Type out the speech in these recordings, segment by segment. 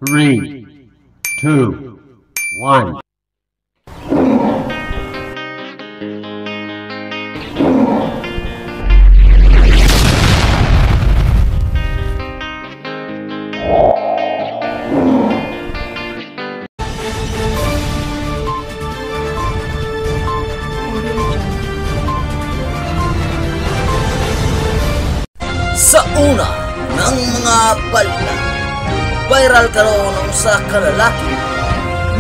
Three, two, one. Sa una ng mga balita, viral karon ang usa ka lalaki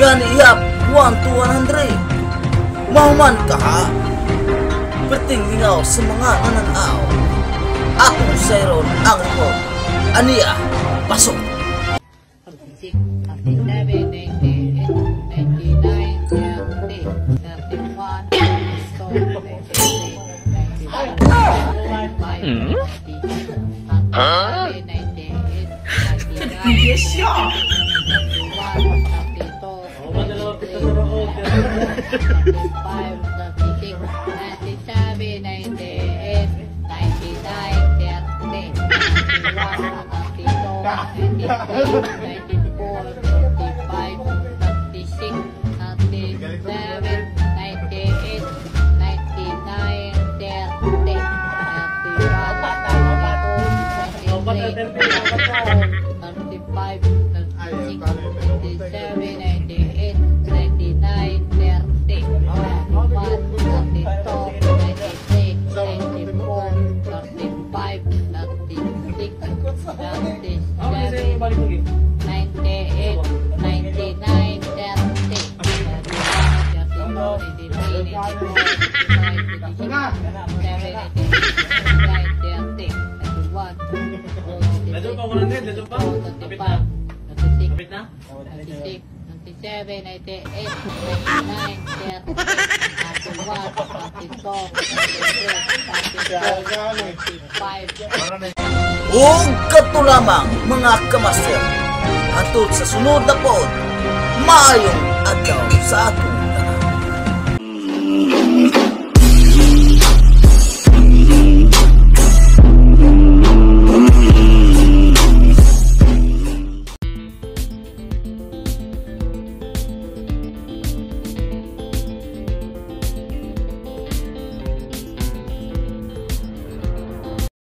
nga niihap 1 to 100. Mahuman ka ha? Perting lingaw sa mga nananaw. Atong sayron ang report. Aniya, pasok! 36, 37, 98, 99, 30, 31, 32, 33, 94, 35, 36, 37, 98, 99, 31, 32, 33, 35, 36, 37, 98, 99, 30, 31, 32, 93, 94, 35, 36, 37, 98, 99, 30, 31, 32, 33, 34, 35, 36, 37, 98, 99, 30, 31, 32, 33, 94, 35, 36, 37, 98, 99, 30, 31, 32, 33, 34, 35, 36, 37, 38, 39, 30, 31, 32, 35, 36, 36, 37, 98, 99, 30, 31, 32, 33, 34, 35, Ug kadto lamang, mga kamaster. Hantod sa sunod na pod, maayong adlaw sa ato.